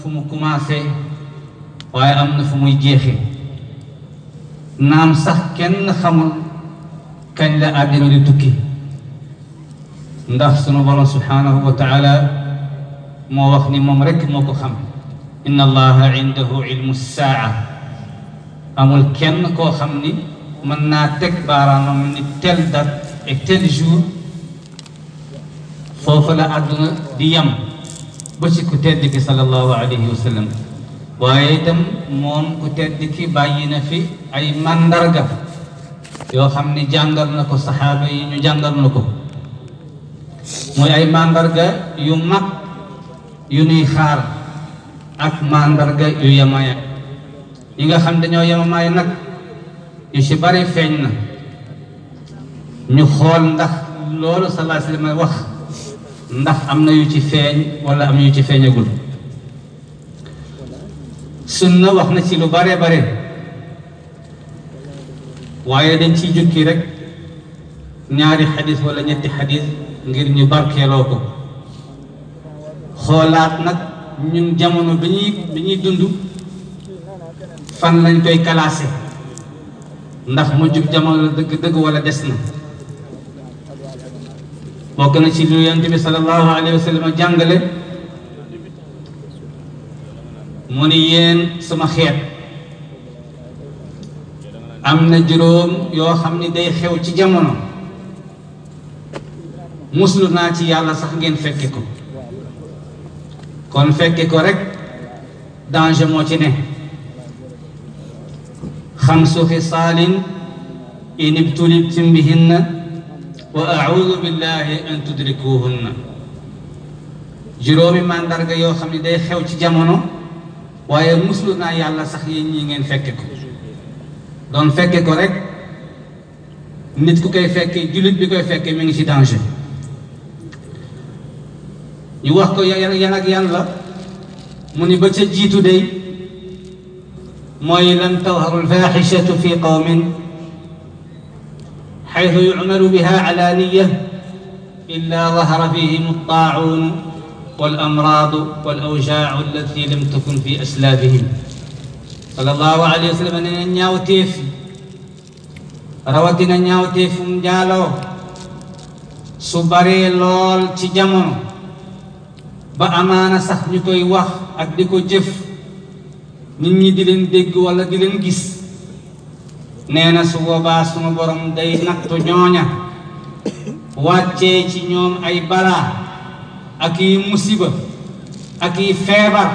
fu mu commencé waaye am na fu muy jeexee naam sax kenn xamul kañ la àddina di tukki ndax sunu borom subhanahu wa taala moo wax ni moom rekk moo ko xam inna allaha indahu ilmu saa amul kenn koo xam ni mën naa teg baaraamam ni tel date et tel jour foofu la àdduna di yam ba ci ku tedd ki sallallahu alayhi wa sallam waaye itam moom ku tedd ki bàyyi na fi ay màndarga yoo xam ni jàngal na ko saxaaba yi ñu jàngal na ko mooy ay màndarga yu mag yu nuy xaar ak màndarga yu yemaya yi nga xam dañoo yemamaay nag yu ci bari feeñ na ñu xool ndax loolu sallallahu alayhi wa sallam wax ndax am na yu ci feeñ wala am na yu ci feeñagul sunna wax na ci lu bare bare waaye dañ ciy jukki rek ñaari xadis wala ñetti xadis ngir ñu barkeeloo ko xoolaat nag ñun jamono bi ñuy dund fan lañ koy classé ndax mu jub jamono la dëgg-dëgg wala des na bokk na ci lu Yonent bi sallallahu alayhi wa sallam jàngale mu ni yéen sama xeet am na juróom yoo xam ni day xew ci jamono muslu naa ci yàlla sax ngeen fekke ko kon fekke ko rek danger moo ci ne xamsu xisaalin in ibtulibtum bihinna wa a'uudu billahi an tudrikuhunna juróomi màndarga yoo xam ne day xew ci jamono waaye muslu naa yàlla sax yéen ñi ngeen fekke ko doon fekke ko rek nit ku koy fekke jullit bi koy fekke mi ngi ci danger ñu wax ko yan ak yan la mu ni ba ca jiitu day mooy lan tadharu alfaxishatu fi qawmin xaytu yucmalu biha alaaniya illa dahara fihim alطaacuun walamraadu walawjaacu allati lam takun fi aslaafihim sallallahu alayhi wa sallam nee na ñaawteef rawatina ñaawteefum njaaloo su baree lool ci jamono ba amaana sax ñu koy wax ak di ko jëf nit ñi di leen dégg wala di leen gis nee na su boobaa sunu borom day nattu ñooña wàccee ci ñoom ay balaa ak yi musiba ak yi feebar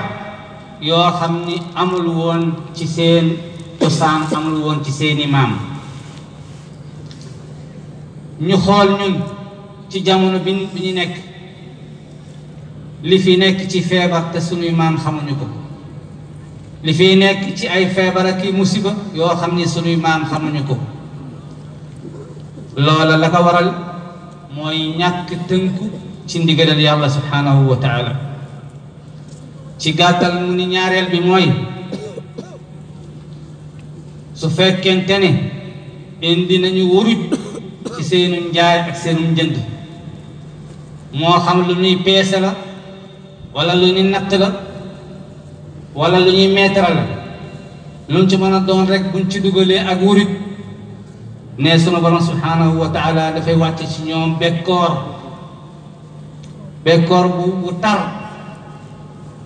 yoo xam ni amul woon ci seen cosaan amul woon ci seeni maam ñu xool ñun ci jamono bi ñu nekk li fi nekk ci feebar te sunuy maam xamuñu ko li fi nekk ci ay feebar ak i musiba yoo xam ni sunuy maam xamuñu ko loola la ko waral mooy ñàkk tënku ci ndigalal yàlla subhanahu wa taala ci gàttal mu ni ñaareel bi mooy su fekkente ne indi nañu wuruj ci seenu njaay ak seenu njënd moo xam lu ñuy peese la wala lu ñuy natt la wala lu ñuy meetara la luñ ci mën a doon rek buñ ci dugalee ak wuruj ne sunu borom subhanahu wa taala dafay wàcce ci ñoom bekkoor bu tar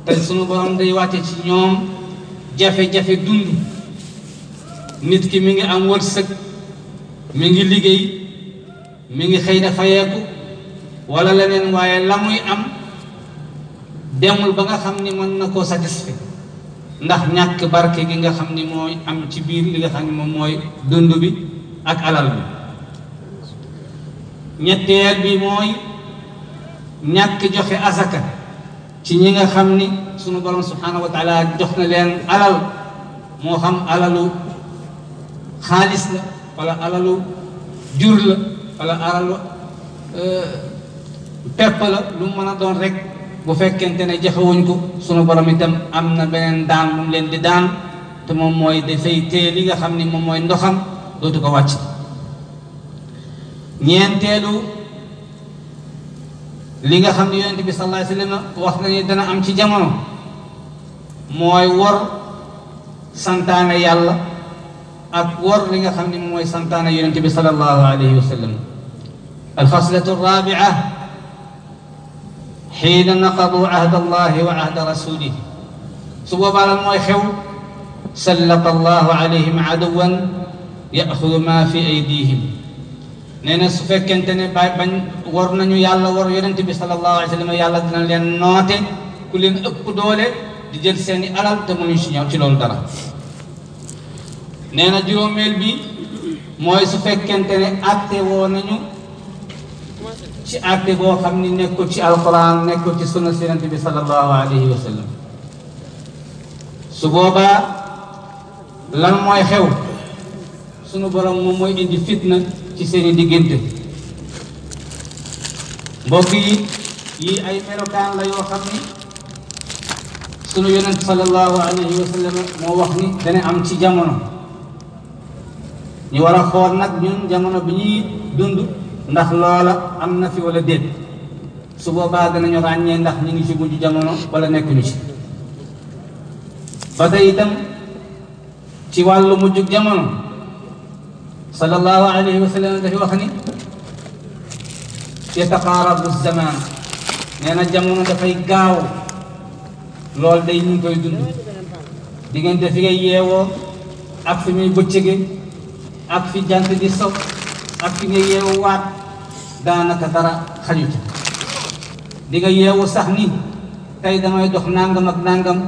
te sunu borom day wàcce ci ñoom jafe-jafe dund nit ki mi ngi am wërsëg mi ngi liggéey mi ngi xëy na fayeeku wala leneen waaye la muy am demul ba nga xam ni mën na koo satisfaire ndax ñàkk barke gi nga xam ni mooy am ci biir li nga xam ni moom mooy dund bi ak alal bi ñetteel bi mooy ñàkk joxe asaka ci ñi nga xam ni sunu borom subhanahu wa taala jox na leen alal moo xam alalu xaalis la wala alalu jur la wala alalu pepp la lu mën a doon rek bu fekkente ne joxewuñ ko sunu borom itam am na beneen daan mu leen di daan te moom mooy dafay téye li nga xam ni moom mooy ndoxam dootu ko wàcc ñeenteelu li nga xam ne yonent bi sallallahu alayhi wa sallam wax na ni dana am ci jamono mooy wor santaane yàlla ak wor li nga xam ne mooy santaane yonente bi sallallahu alayhi wa sallam alxaslatu arrabia xiina naqadu ahda allahi wa ahda rasulih su boobaa lan mooy xew sallata allahu alayhim aduwan yaxudu ma fi aydihim nee na su fekkente ne bañ war nañu yàlla war yonente bi sallallahu alayhi wa sallam yàlla dina leen noote ku leen ëpp doole di jël seeni alal te mënuñ si ñëw ci loolu dara nee na juróomeel bi mooy su fekkente ne atte woo nañu ci atte boo xam ni nekkul ci alquran nekkul ci sunna yonente bi sallallahu alayhi wa sallam su boobaa lan mooy xew sunu borom moom mooy indi fitna ci seeni diggante mbokk yi ay melokaan la yoo xam ni sunu yonent sallallahu alayhi wa sallam moo wax ni dana am ci jamono ñu war a xool nag ñun jamono bi ñuy dund ndax loola am na fi wala déet su boobaa danañu ràññee ndax ñu ngi ci mujj jamono wala nekkuñu ci ba tey itam ci wàllu mujjug jamono sallallahu alayhi wa sallam dafa wax ni yataqaarabu zaman nee na jamono dafay gaaw loolu day ñu ngi koy dund diggante fi ngay yeewoo ak fi muy bëccëge ak fi jant di sow ak fi nga yeewu waat daanaka dara xaju ca di nga yeewu sax ni tey damay dox nangam ak nangam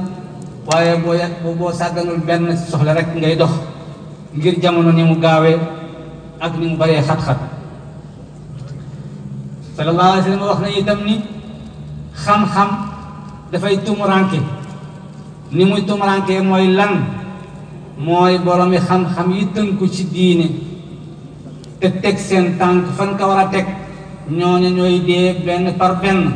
waaye boo sàgganul benn soxla rek ngay dox ngir jamono ni mu gaawee ak ni mu baree xat-xat sallallahu alayhi wa sallam wax na itam ni xam-xam dafay tumuranke ni muy tumuranke mooy lan mooy boromi xam-xam yi tënku ci diine te teg seen tànk fan ka war a teg ñooñu ñooy dee benn par benn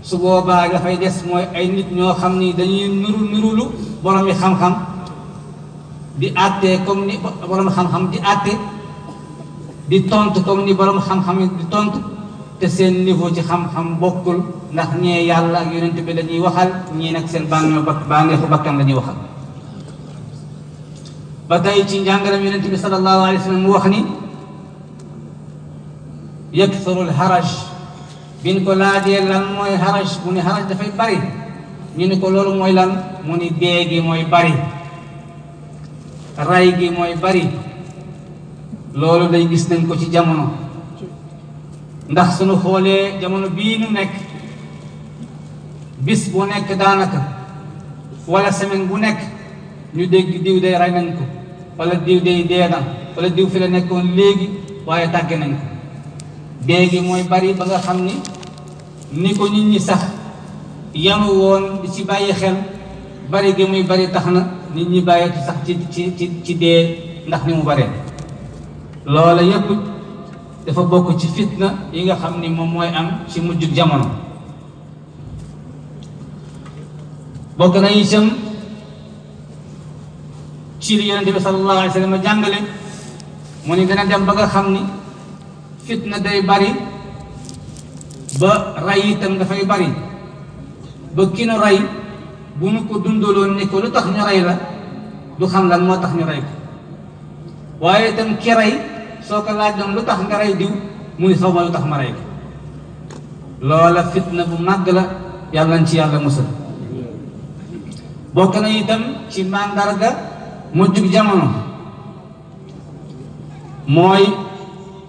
su boobaa dafay des mooy ay nit ñoo xam ni dañuy nurulu boromi xam-xam di àtte comme ni boromi xam-xam di àtte di tontu comme ni boromi xam-xam di tontu te seen niveau ci xam-xam bokkul ndax ñee yàlla ak yonent bi la ñuy waxal ñii nag seen bànneexu bakkan la ñuy waxal ba tey ci njàngalam yonent bi sallallahu alayhi wa sallam mu wax ni yakthuru lharaj biñ ko laajee lan mooy haraj mu ne haraj dafay bari ñu ni ko loolu mooy lan mu ni dee gi mooy bari ray gi mooy bari loolu day gis nañ ko ci jamono ndax suñu xoolee jamono bii nu nekk bis bu nekk daanaka wala semaine bu nekk ñu dégg diw day rey nañ ko wala diw day dee na wala diw fi la nekkoon léegi waaye tàgge nañ ko dee gi mooy bari ba nga xam ni ko nit ñi sax yanu woon di ci bàyyi xel bari gi muy bari tax na nit ñi bàyyi sax ci dee ndax ni mu baree loola yépp dafa bokk ci fitna yi nga xam ni moom mooy am ci mujjug jamono bokk na itam ci li yonente bi sallallahu alayhi wa sallam jàngale mu ni dana dem ba nga xam ni fitna day bari ba ray itam dafay bari ba ki nu ray bu nu ko dundaloon ne ko lu tax ñu ray la du xam lan moo tax ñu ray ko waaye itam ki ray soo ko laaj doon lu tax nga ray diw mu ni xaw ma lu tax ma ray ko loola fitna bu màgg la yàlla nañ ci yàlla musal bokk na itam ci màndarga mujjug jamono mooy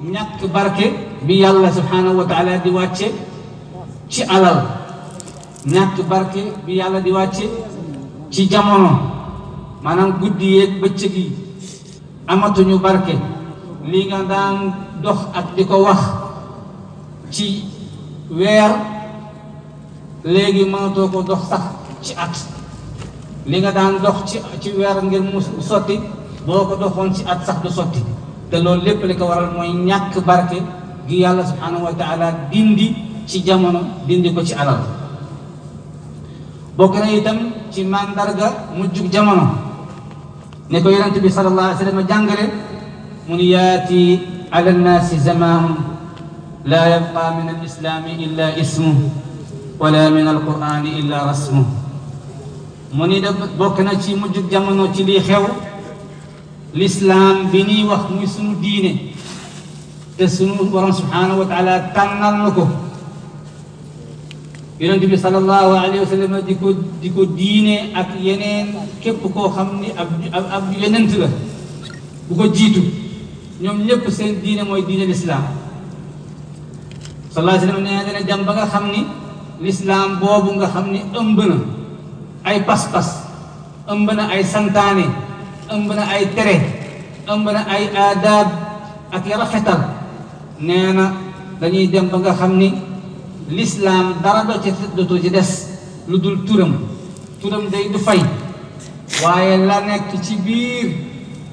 ñàkk barke bi yàlla subhanahu wa taala di wàcce ci alal ñàkk barke bi yàlla di wàcce ci jamono maanaam guddi yeeg bëccëg yi amatuñu barke li nga daan dox ak di ko wax ci weer léegi mënatoo ko dox sax ci at li nga daan dox ci weer ngir mu sotti boo ko doxoon ci at sax du sotti te loolu lépp li ko waral mooy ñàkk barke gi yàlla subhanahu wa taala dindi ci jamono dindi ko ci alal bokk na itam ci mandarga mujjug jamono ne ko yonent bi sallallahu alayhi wa sallam jàngale mu ni yaati ala nnaasi zamanun laa yabqa min alislami illa ismuh wala min alqurani illa rasmuh mu ni da bokk na ci mujjug jamono ci lii xew l'islam bi ñuy wax muy sunu diine te sunu borom subhanahu wa taala tànnal na ko yonent bi sallallahu alayhi wa sallam di ko diine ak yeneen képp koo xam ni ab yonent la bu ko jiitu ñoom ñëpp seen diine mooy diine l'islam sallallahu alayhi wa sallam nee na dana jàm ba nga xam ni l'islam boobu nga xam ni ëmb na ay pas-pas ëmb na ay santaane ëmb na ay tere ëmb na ay aadaab ak rafetal nee na dañuy dem ba nga xam ni l'islam dara dootu ci des lu dul turam day du fay waaye la nekk ci biir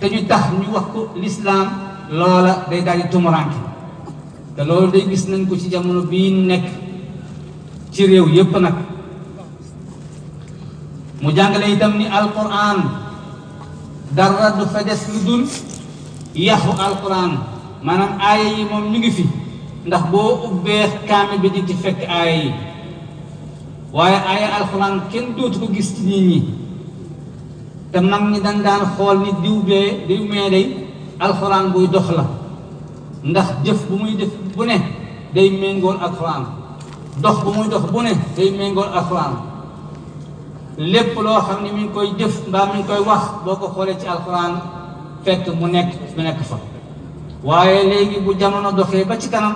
te ñu tax ñu wax ko l'islam loola day daal di tumuranke te loolu day gis nañ ko ci jamono bii nekk ci réew yépp nag mu jàngale itam ni alquran dara du fa des lu dul yaxu alquran maanaam aaya yi moom ñu ngi fi ndax boo ubbee kaame bi di ci fekk aaya yi waaye aaya alquran kenn dootu ko gis ci nit ñi te mag ñi dañ daan xool ni diw mee day alquran buy dox la ndax jëf bu muy def bu ne day méngool alquran dox bu muy dox bu ne day méngool alquran lépp loo xam ne mi ngi koy jëf mbaa mi ngi koy wax boo ko xoolee ci alquran fekk mu nekk fa waaye léegi bu jamono doxee ba ci kanam